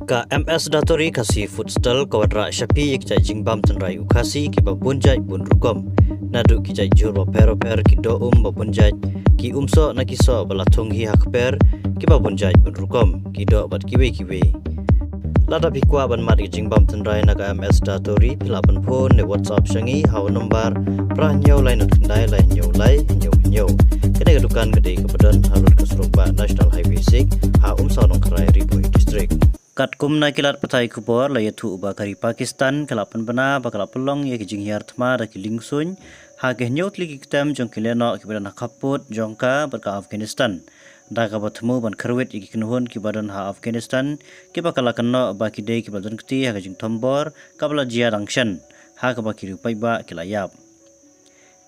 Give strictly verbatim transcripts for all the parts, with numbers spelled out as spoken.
Ka M S Datori Khasi Food Stall ka wanrah sha phi ïa ki jait jingbam tynrai u Khasi kiba bun jait bun rukom. Naduh ki jait jhur bapher bapher, ki doh um ba bun jait, ki um soh na ki soh ba la thung hi ha kper kiba bun jait bun rukom, ki doh bad kiwei kiwei. Lada phi kwah ban mad ïa ki jingbam tynrai na ka M S Datori, phi lah ban phone ne WhatsApp sha ngi ha u nombar phra hynñiew lai nod khyndai lai hynñiew lai hynñiew hynñiew. Kane ka dukan ka dei kaba don ha rud ka surok bah National Highway six, ha Umsaw Nongkharai, Ri Bhoi District. Katkum na ki lad pathai khubor la ïathuh ba ka ri Pakistan ka la pynbna ba ka la pynlong ïa ki jinghiar thma da ki liengsuiñ ha ki hynñiew tylli ki ktem jong ki lehnoh kiba don ha khappud jong ka bad ka Afghanistan, da kaba thmu ban kyrwit ïa ki kynhun kiba don ha Afghanistan, kiba ka la kynnoh ba ki dei kiba don kti ha ka jingthombor kaba la jia dang shen, ha kaba ki riew paidbah ki la ïap.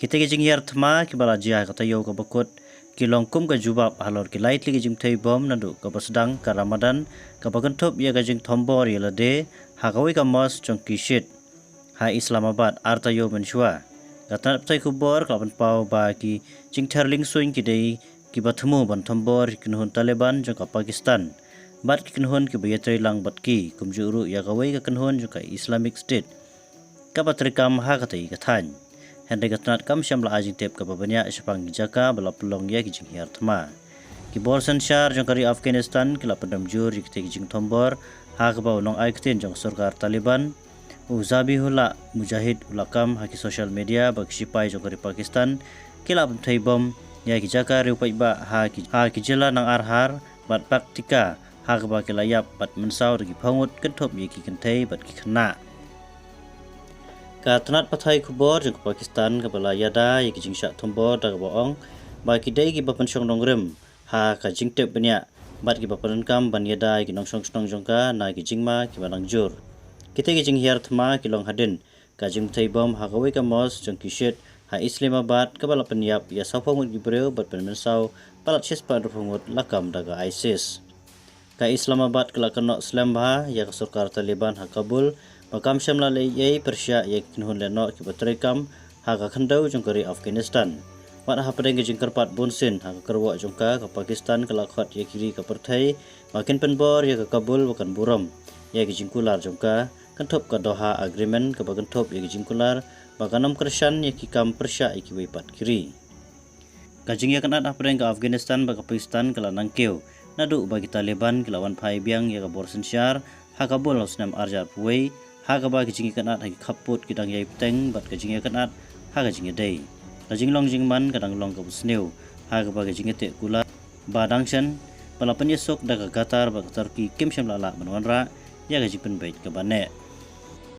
Kita ki jinghiar thma kiba la jia ha ka taïew kaba kut ki long kum ka jubab halor ki lai tylli ki jingpynthei bom naduh kaba sdang ka Ramadan, kaba kynthup ïa ka jingthombor ïa lade ha kawei ka mosque jong ki Shiite ha Islamabad ar taïew mynshuwa. Ka tnat pathai khubor ka la pynpaw ba ki jingther liengsuiñ ki dei kiba thmu ban thombor ïa ki kynhun Taliban jong ka Pakistan bad ki kynhun kiba ïatrei lang bad ki, kumjuh ruh ïa kawei ka kynhun jong ka Islamic State, kaba treikam ha katei ka thaiñ. Hynrei ka tnat kam shym la ai jingtip kaba bniah shaphang ki jaka ba la pynlong ïa ki jinghiar thma. Ki bor synshar jong ka ri Afghanistan ki la pyndem jur ïa kitei ki jingthombor, ha kaba u nongai ktien jong ka sorkar Taliban, u Zabihullah Mujahid, u la kam ha ki social media ba ki shipai jong ka ri Pakistan ki la pynthei bom ïa ki jaka riew paidbah ha ki, ha ki jylla Nangarhar bad Paktika, ha kaba ki la ïap bad mynsaw da ki phew ngut, kynthup ïa ki kynthei bad ki khynnah. Ka tnat pathai khubor jong ka Pakistan kaba la ïada ïa ki jingshah thombor da kaba ong ba ki dei kiba pynshong nongrim ha ka jingtip bniah bad kiba pyndonkam ban ïada ïa ki nongshong shnong jong ka na ki jingma kiba nang jur. Kitei ki jinghiar thma ki long hadien ka jingpynthei bom ha kawei ka mosque jong ki Shiite ha Islamabad, kaba la pynïap ïa sawphew ngut ki briew bad pynmynsaw palat shispah hynriewphew ngut lakam da ka ISIS. Ka Islamabad ka la kynnoh slem bha ïa ka sorkar Taliban ha Kabul ba kam shym la leh ei ei pyrshah ïa ki kynhun lehnoh kiba treikam ha ka khyndew jong ka ri Afghanistan. Bad hapdeng ka jingkyrpad bunsien ha ka kyrwoh jong ka, ka Pakistan ka la khot ïa ki ri ka pyrthei ba kin pynbor ïa ka Kabul ba kan burom ïa ki jingkular jong ka, kynthup ka Doha Agreement, kaba kynthup ïa ki jingkular ba kan ym kyrshan ïa ki kam pyrshah ïa kiwei pat ki ri. Ka jingïakynad hapdeng ka Afghanistan bad ka Pakistan ka la nang kiew naduh ba ki Taliban ki la wan phai biang ïa ka bor synshar ha Kabul ha u snem ar hajar arphew wei, ha kaba ki jingïakynad ha ki khappud ki dang ïai bteng bad ka jingïakynad ha ka jingïadei. Ka jinglong jingman ka dang long kaba sniew, ha kaba ka jingïateh kular ba dang shen ba la pynïasuk da ka Qatar bad ka Turkey kim shym la lah ban wanrah ïa ka jingpynbeit kaba neh.